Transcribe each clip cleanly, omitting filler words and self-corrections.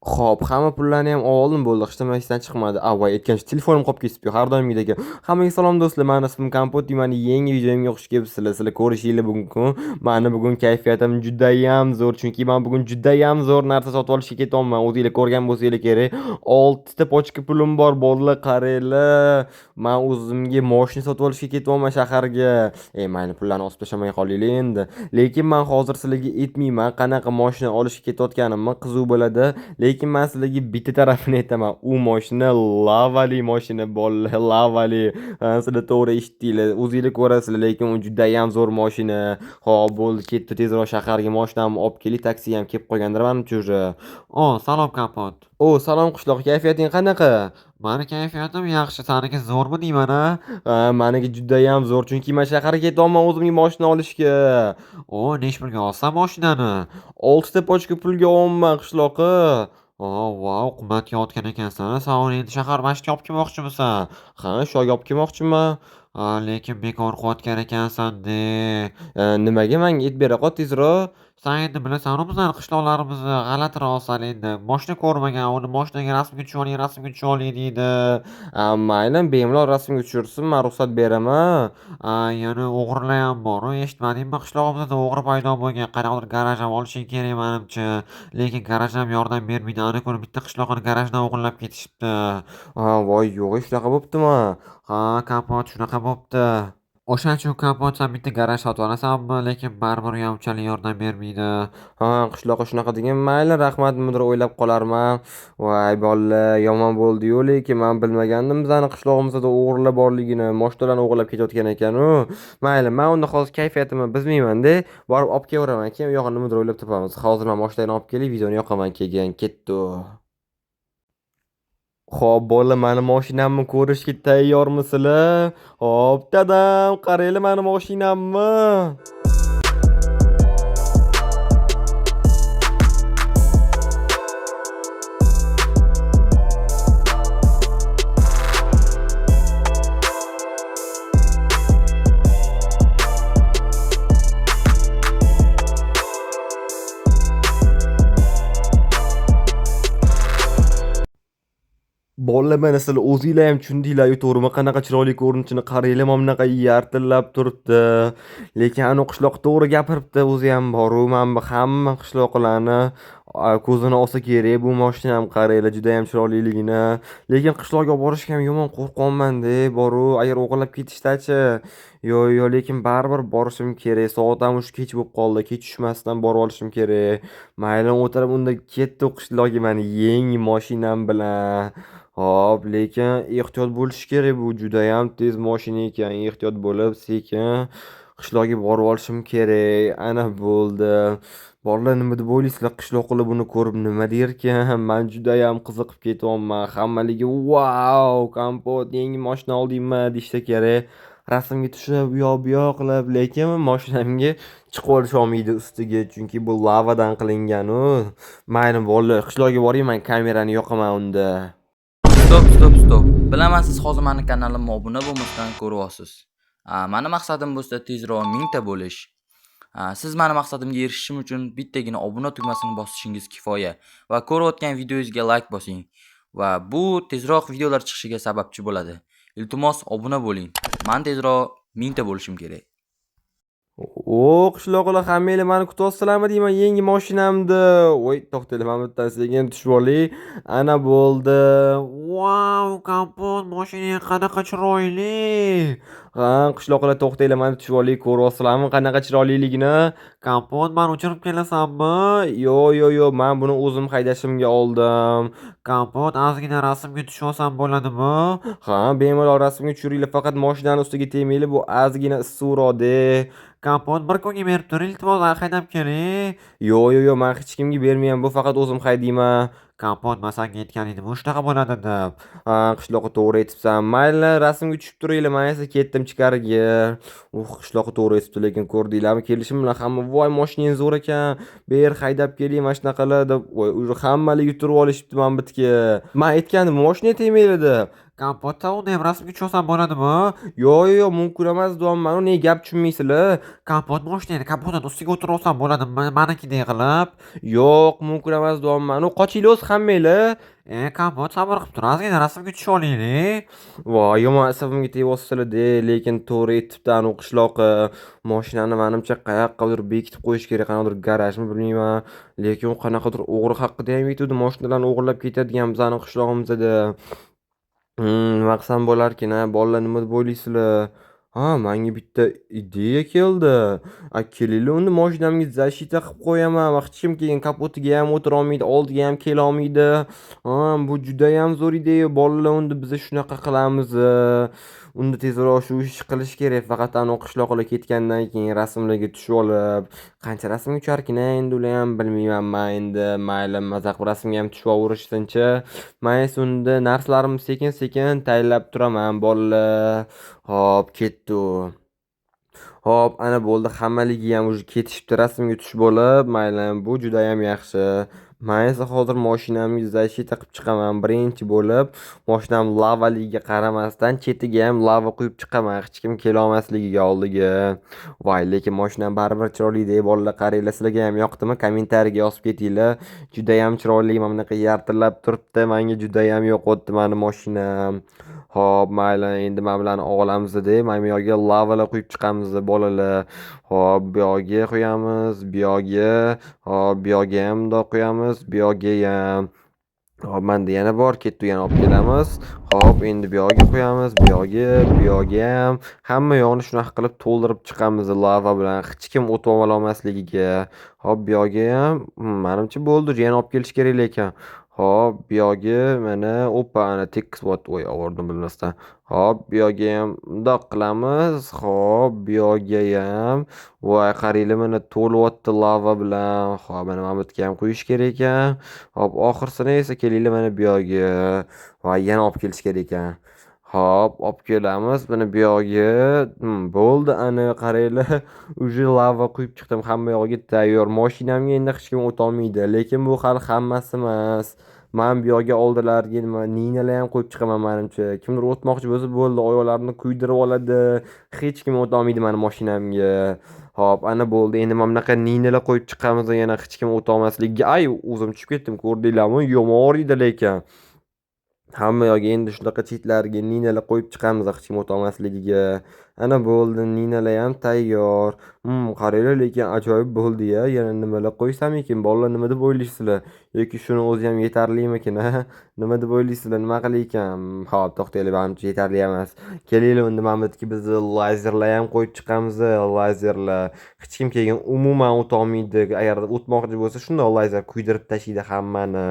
Xo'p, hamma pullarni ham oldim, bo'ldi. Hech nima esdan chiqmadi. Avval aytgancha telefonim qolib ketibdi, har doimgidek. Hammaga salom do'stlar, mani ismim Kompot, mani yangi videomga xush kelibsizlar. Sizlar ko'rishinglar mumkin. Mani bugun kayfiyatim juda ham zo'r, chunki men bugun juda ham zo'r narsa sotib olishga ketyapman. O'zinglar ko'rgan bo'lsanglar kerak. 6 ta pochka pulim bor, bolalar qaranglar. Men o'zimga mashina sotib olishga ketyapman shaharga. Mayli, pullarni osib tashlamay qolaylik endi. Lekin men hozir sizlarga aytmayman qanaqa mashina olishga ketayotganimni, qiziq bo'ladi. Lekin men sizlarga bitta tarafini aytaman. U mashina lavali mashina, bolalar, lavali. Sizlar to'g'ri eshitdinglar. O'zinglar ko'rasizlar, lekin u juda ham zo'r mashina. Xo'p, bo'ldi, ketdi tezroq shaharga mashinamni olib keling, taksi ham kelib qolgandir manimcha уже. O, salom Kompot. O, salom qishloq, kayfiyating qanaqa? Mani kayfiyatim yaxshi, saniki zo'rmi deyman a? Ha, maniki juda ham zo'r, chunki men shaharga ketyapman o'zimga mashina olishga. O, nechi pulga olsan mashinani? 6 ta pochka pulga olyapman qishloqi. O, vau, qimmatga otgan ekansan. Sen uni endi shahar mashinga olib kelmoqchimisan? Ha, shu olib kelmoqchiman. Ha, lekin bekor qilayotgan ekansan-de. Nimaga menga aytib bera qol tezroq. Sen endi bilasan-u bizani qishloqlarimizni g'alatiroq sal endi. Moshina ko'rmagan, uni moshinaga rasmga tushib oling, rasmga tushib oling deydi. Mayli, bemalol rasmga tushirsin, men ruxsat beraman. A, yana o'g'rilar ham bor-u, eshitmadingmi? Qishlog'imizda o'g'ri paydo bo'lgan. Qanaqadir garaj ham olishing kerak manimcha. Lekin garaj ham yordam bermaydi. Ana kuni bitta qishloqni garajdan o'g'irlab ketishibdi. Ha, voy yo'q, shunaqa bo'ptimi? Ha, Kompot shunaqa bo'pti. O'shaning uchun Kompot san bitta garaj sotib olasanmi, lekin baribir u ham unchalik yordam bermaydi. Ha, qishloqqa shunaqa degan. Mayli, rahmat, nimadir o'ylab qolarman. Voy bolalar, yomon bo'ldi-yu, lekin men bilmagandim bizani qishlog'imizda o'g'rilar borligini, mashinalarni o'g'irlab ketayotgan ekan-u. Mayli, men unda hozir kayfiyatimni buzmayman-da, borib olib kelaveraman, keyin u yog'ini nimadir o'ylab topamiz. Hozir men mashinani olib kelib, videoni yoqaman keyin. Ketdi. Xo'p, bolalar, mani mashinamni ko'rishga tayyormisizlar? Hop, tadam, qaranglar mani mashinamni. Bolalar, mana sizlar o'zinglar ham tushundinglar-yu, to'g'rimi? Qanaqa chiroyli ko'rinishini qaranglar, mana bunaqa yartillab turibdi. Lekin anu qishloq to'g'ri gapiribdi, o'zi ham bor-u, mana bu hamma qishloqlarni ko'zini olsa kerak bu mashina ham qaranglar, juda ham chiroyliligini. Lekin qishloqqa olib borishga ham yomon qo'rqyapman-da, bor-u, agar o'g'irlab ketishsa-chi? Yo'q, yo'q, lekin baribir borishim kerak. Soat ham uch kech bo'lib qoldi. Kech tushmasdan borib olishim kerak. Mayli, o'tirib unda ketdi qishloqqa mani yangi mashinam bilan. Hop, lekin ehtiyot bo'lish kerak, bu juda ham tez mashina ekan. Ehtiyot bo'lib, sekin qishloqqa borib olishim kerak. Ana bo'ldi. Bolalar, nima deb o'ylaysizlar? Qishloqlar buni ko'rib nima derkan? Men juda ham qiziqib ketyapman. Hammaligi "Vau, Kompot, yangi mashina oldingmi?" deyishsa kerak. Rasmga tushib, u yoq bu yoq qilib, lekin mashinamga chiqib olisholmaydi ustiga, chunki bu lavadan qilingan-u. Mayli bolalar, qishloqqa boring, men kamerani yoqaman unda. Stop, stop, stop. Bilaman, siz hozir mani kanalimga obuna bo'lmasdan ko'ryapsiz. Mani maqsadim bo'lsa tezroq 1000 ta bo'lish. Siz mani maqsadimga erishishim uchun bittagina obuna tugmasini bosishingiz kifoya va ko'rayotgan videongizga like bosing va bu tezroq videolar chiqishiga sababchi bo'ladi. Iltimos, obuna bo'ling. Men tezroq 1000 ta bo'lishim kerak. O, qishloqlar, hammanglar mani kutyapsizlarmi deyman yangi mashinamni. Voy, to'xtanglar, mana bittasi sekin tushib olay. Ana bo'ldi. Vau, Kompot, mashinang qanaqa chiroyli. Ha, qishloqlar, to'xtanglar, mana tushib olay, ko'ryapsizlarmi qanaqa chiroyliligini? Kompot, mani uchirib kelasanmi? Yo'q, yo'q, yo'q, men buni o'zim haydashimga oldim. Kompot, ozgina rasmga tushib olsam bo'ladimi? Ha, bemalol rasmga tushiringlar, faqat mashinani ustiga tegmanglar, bu ozgina issiqroq-da. Kompot, bir kunga berib tur, iltimos, haydab keling. Yo'q, yo'q, yo'q, men hech kimga bermayman, bu faqat o'zim haydayman. Kompot, men senga aytgan edim, shunaqa bo'ladi deb. Ha, qishloqqa to'g'ri aytibsan. Mayli, rasmga tushib turinglar, men esa ketdim ichkariga. Qishloqqa to'g'ri aytibdi, lekin ko'rdinglarmi, kelishim bilan hamma "Voy, mashinang zo'r ekan, ber haydab keling", mana shunaqalar deb, voy, уже hammaligi turib olishibdi mana bu yerga. Men aytgandim, mashina tegmanglar deb. Kompotda unda ham rasmga tushsam bo'ladimi? Yo'q, yo'q, mumkin emas deyapman. Nega gap tushunmaysizlar? Kompot, moshinani kapotini ustiga o'tirib olsam bo'ladimi manikidek qilib? Yo'q, mumkin emas deyapman. Qochinglar o'zi hammanglar. E, kompot, sabr qilib tur, ozgina rasmga tushib olaylik. Voy, yomon asabimga tegyapsizlar-da, lekin to'g'ri aytibdi anavi qishloqi. Moshinani manimcha qayoqqadir bekitib qo'yish kerak, qanaqadir garajmi, bilmayman. Lekin u qanaqadir o'g'ri haqida ham aytuvdi, moshinalarni o'g'irlab ketadigan bizani qishlog'imizda. Nima qilsam bo'larkin, a? Bolalar, nima deb o'ylaysizlar? Ha, menga bitta ideya keldi. A, kelinglar, unda moshinamga защита qilib qo'yaman va hech kim keyin kapotiga ham o'tirolmaydi, oldiga ham kelolmaydi. Ha, bu judayam zo'r ideya. Bolalar, unda biz shunaqa qilamiz. Unda tezroq shu ishni qilish kerak. Faqat anavi qishloqlar ketgandan keyin rasmlarga tushib olib, qancha rasmga tusharkin a endi ular ham, bilmayman man endi. Mayli, maza qilib rasmga ham tushib olaverishsinchi. Man esa unda narsalarimni sekin-sekin tayyorlab turaman, bolalar. Hop, ketdi u. Hop, ana bo'ldi, hammaligi ham уже ketishibdi rasmga tushib olib. Mayli, bu judayam yaxshi. Man esa hozir moshinamga защита qilib chiqaman. Birinchi bo'lib moshinam lavaligiga qaramasdan chetiga ham lava quyib chiqaman, hech kim kelolmasligiga oldiga. Voy, lekin moshinam baribir chiroyli-da, bolalar, qaranglar, sizlarga ham yoqdimi? Kommentariyaga yozib ketinglar. Judayam chiroyli, mana bunaqa yartillab turibdi. Menga judayam yoqyapti mani moshinam. Hop, mayli, endi mana bularni olamiz-da, mana bu yoqqa lavalar quyib chiqamiz, bolalar. Hop, bu yoqga quyamiz, bu yoqga, hop, bu yoqga ham bundoq quyamiz, bu yoqga ham. Hop, menda yana bor, ketdi, yana olib kelamiz. Hop, endi bu yoqga quyamiz, bu yoqga, bu yoqga ham. Hamma yoqni shunaqa qilib to'ldirib chiqamiz lava bilan, hech kim o'tib olmasligiga. Hop, bu yoqga ham, manimcha bo'ldi, yana olib kelish kerak lekin. Hop, bu yoqga mana, oppa, ana tekis bo'lyapti. Voy, obordim bilmasdan. Hop, bu yoqga ham bundoq qilamiz. Hop, bu yoqga ham. Voy, qaranglar, mana to'lyapti lava bilan. Hop, mana bu yerga ham quyish kerak ekan. Hop, oxirisini esa kelinglar mana bu yoqga. Voy, yana olib kelish kerak ekan. Hop, olib kelamiz. Mana bu yoqga. Bo'ldi, ana qaranglar. Уже lava quyib chiqdim. Hamma yog'iga tayyor. Moshinamga endi hech kim o'tolmaydi. Lekin bu hali hammasi emas. Man bu yoqga oldilariga nima, ninalar ham qo'yib chiqaman manimcha. Kimdir o'tmoqchi bo'lsa bo'ldi, oyoqlarini kuydirib oladi. Hech kim o'tolmaydi mani moshinamga. Hop, ana bo'ldi. Endi mana bunaqa ninalar qo'yib chiqamiz, yana hech kim o'tolmasligiga. Ay, o'zim tushib ketdim, ko'rdinglarmi? Yomon edi lekin. Hamma yoqga endi shunaqa chetlariga ninalar qo'yib chiqamiz hech kim o'tolmasligiga. Ana bo'ldi, ninalar ham tayyor. Qaranglar, lekin ajoyib bo'ldi-ya. Yana nimalar qo'ysam ekan, bolalar, nima deb o'ylaysizlar? Yoki shuni o'zi ham yetarlimikin, a? Nima deb o'ylaysizlar, nima qilay ekan? Hop, to'xtanglar, manimcha yetarli emas. Kelinglar, unda mana bu yerga biz lazerlar ham qo'yib chiqamiz, lazerlar. Hech kim keyin umuman o'tolmaydi. Agar o'tmoqchi bo'lsa, shundoq lazer kuydirib tashlaydi hammani.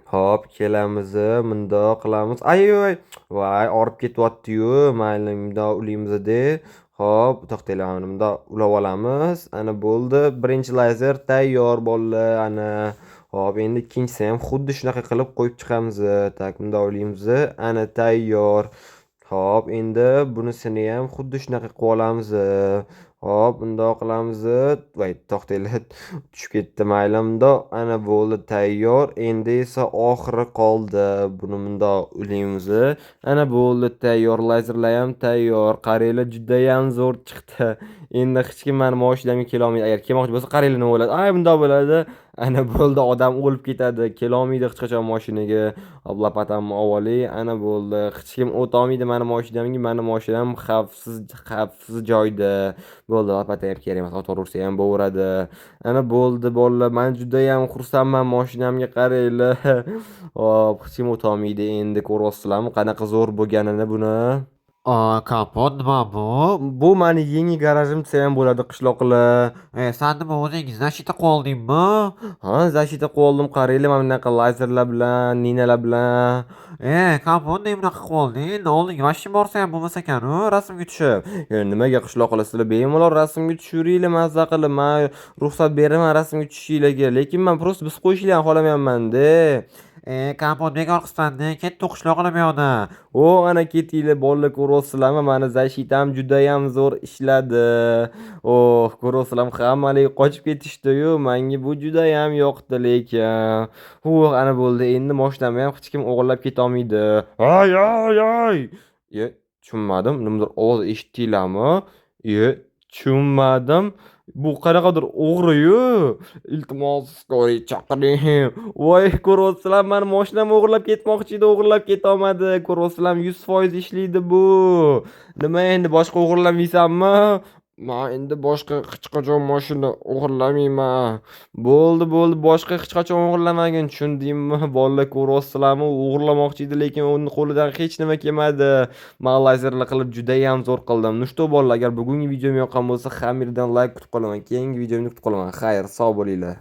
Hop, kelamiz, bundoq qilamiz. Ay, voy, voy, og'rib ketyapti-yu. Mayli, bundoq ulaymiz-da. Hop, to'xtanglar, mana bundoq ulab olamiz. Ana bo'ldi. Birinchi lazer tayyor, bolalar, ana. Hop, endi ikkinchisi ham xuddi shunaqa qilib qo'yib chiqamiz. Так, bundoq ulaymiz. Ana tayyor. Hop, endi bunisini ham xuddi shunaqa qilib olamiz. Hop, bundoq qilamiz. Voy, to'xtanglar, tushib ketdi. Mayli, bundoq. Ana bo'ldi, tayyor. Endi esa oxiri qoldi. Buni bundoq ulaymiz. Ana bo'ldi, tayyor. Lazerlar ham tayyor. Qaranglar, judayam zo'r chiqdi. Endi hech kim mani moshinamga kelolmaydi. Agar kelmoqchi bo'lsa, qaranglar nima bo'ladi. Ay, bundoq bo'ladi. Ana bo'ldi, odam o'lib ketadi. Kelolmaydi hech qachon mashinaga. Hop, lopatamni olib olay. Ana bo'ldi. Hech kim o'tolmaydi mani mashinamga. Mani mashinam xavfsiz, xavfsiz joyda. Bo'ldi, lopata ham kerak emas. Otaversa ham bo'laveradi. Ana bo'ldi, bolalar. Men judayam xursandman mashinamga, qaranglar. Hop, hech kim o'tolmaydi endi, ko'ryapsizlarmi qanaqa zo'r bo'lganini buni. A, kompot, nima bu? Bu mani yangi garajim desa ham bo'ladi, qishloqlar. E, san nima, o'zing защита qilib oldingmi? Ha, защита qilib oldim. Qaranglar, mana bunaqa lazerlar bilan, ninalar bilan. E, kompot, nega bunaqa qilib olding? Endi oldinga mashina borsa ham bo'lmas ekan-u, rasmga tushib. E, nimaga, qishloqlar, sizlar bemalol rasmga tushaveringlar mazza qilib. Man ruxsat beraman rasmga tushishinglarga, lekin man просто biz qo'yishinglarni xohlamayapman-da. Kompot bekor qilsan-da, ketdi qishloqlar bu yoqda. O, ana ketinglar bolalar, ko'ryapsizlarmi? Mani защита m judayam zo'r ishladi. Oh, ko'ryapsizlarmi? Hammaligi qochib ketishdi-yu, menga bu judayam yoqdi lekin. Huh, ana bo'ldi. Endi mashinamni ham hech kim o'g'irlab ketolmaydi. Ay, ay, ay! Ye, tushunmadim. Nimadir ovoz eshitdinglarmi? Ye, tushunmadim. Bu qanaqadir o'g'ri-yu. Iltimos, скорый chaqiring. Voy, ko'ryapsizlarmi? Mani mashinamni o'g'irlab ketmoqchi edi, o'g'irlab ketolmadi. Ko'ryapsizlarmi? 100% ishlaydi bu. Nima endi boshqa o'g'irlamaysanmi? Man endi boshqa hech qachon mashina o'g'irlamayman. Bo'ldi, bo'ldi, boshqa hech qachon o'g'irlamagin, tushundingmi? Bolalar, ko'ryapsizlarmi? U o'g'irlamoqchi edi, lekin uni qo'lidan hech nima kelmadi. Man lazerli qilib judayam zo'r qildim. Ну что, bolalar, agar bugungi videom yoqqan bo'lsa, hammanglardan like kutib qolaman. Keyingi videomni kutib qolaman. Xayr, sog' bo'linglar.